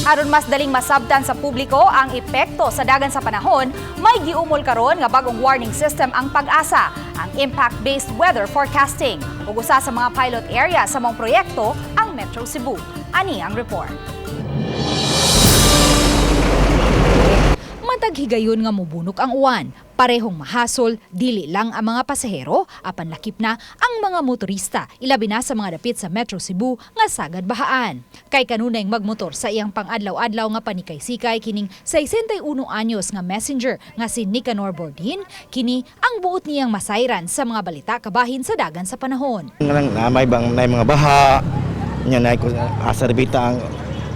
Aron mas daling masabtan sa publiko ang epekto sa dagan sa panahon, may giumol karon nga bagong warning system ang PAGASA, ang Impact-Based Weather Forecasting. Ug usa sa mga pilot area sa maong proyekto ang Metro Cebu. Ani ang report. Matag higayon nga mubunok ang uwan, parehong mahasol, dili lang ang mga pasahero, apan lakip na ang mga motorista, ilabi na sa mga dapit sa Metro Cebu nga sagad bahaan. Kay kanunay magmotor sa iyang pang-adlaw-adlaw nga panikay-sikay kining 61 anyos nga messenger nga si Nicanor Bordin, kini ang buot niyang masayran sa mga balita kabahin sa dagan sa panahon. Nang na may bang na mga baha nya na ko asa rebita ang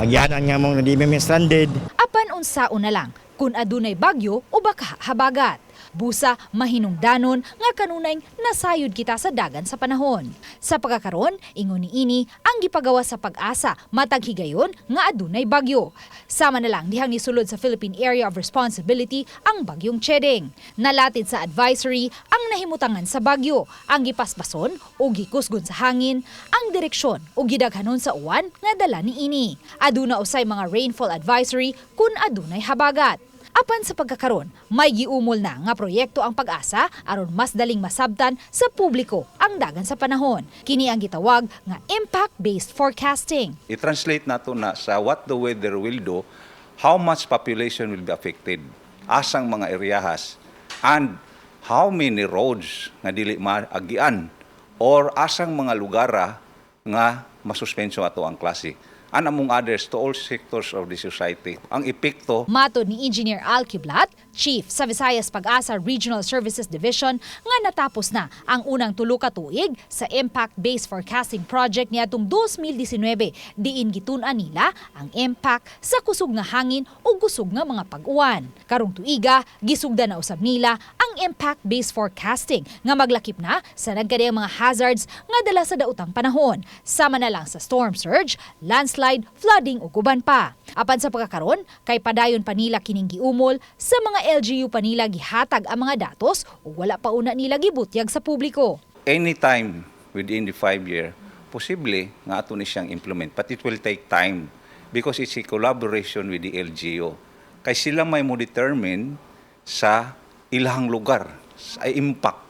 agyanan nga mong di mi stranded. Apan unsaon na lang kung adunay bagyo o baka habagat. Busa mahinungdanon nga kanunay nasayod kita sa dagan sa panahon. Sa pagkakaron, ingon ni ini ang gipagawa sa PAGASA matag higayon nga adunay bagyo. Sama na lang dihang nisulod sa Philippine Area of Responsibility ang bagyong Chedeng. Nalatid sa advisory ang nahimutangan sa bagyo, ang gipaspason o gikusgon sa hangin, ang direksyon o gidaghanon sa uwan nga dala niini. Aduna usay mga rainfall advisory kung adunay habagat. Apan sa pagkakaron, may giumol na nga proyekto ang PAGASA aron mas daling masabtan sa publiko ang dagan sa panahon. Kini ang gitawag nga impact-based forecasting. I-translate nato na sa what the weather will do, how much population will be affected, asang mga eryahas, and how many roads nga dili maagian or asang mga lugara nga masuspenso ato ang klase. And among others, to all sectors of the society. Ang epekto Matod ni Engineer Al Kiblat, Chief sa Visayas PAGASA Regional Services Division, nga natapos na ang unang 3 ka tuig sa Impact-Based Forecasting Project niadtong 2019, diin gitun-an nila ang impact sa kusog nga hangin o kusog nga mga pag-uwan. Karong tuiga, gisugdan na usab nila ang impact-based forecasting nga maglakip na sa nagkadiyang mga hazards nga dala sa daotang panahon. Sama na lang sa storm surge, landslide, flooding ug uban pa. Apan sa pagkakaron, kay padayon pa nila kining giumol, sa mga LGU pa nila gihatag ang mga datos ug wala pa una nila gibutyag sa publiko. Anytime within the 5 year, posible nga ato ni siyang implement. But it will take time because it's a collaboration with the LGU. Kay sila may mo determine sa ilang lugar, sa impact.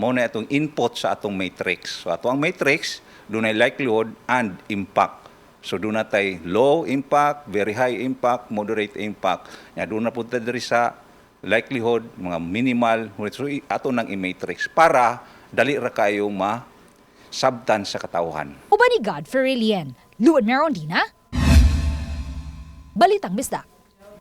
Mao na atong input sa atong matrix. So ato ang matrix, dunay likelihood and impact. So duna tay low impact, very high impact, moderate impact. Ya duna pud ta diri sa likelihood, mga minimal, so ato nang i-matrix para dali ra kayo ma sabtan sa katawhan. Uban ni God Ferilian, Luan Merondina, Balitang Bisdak.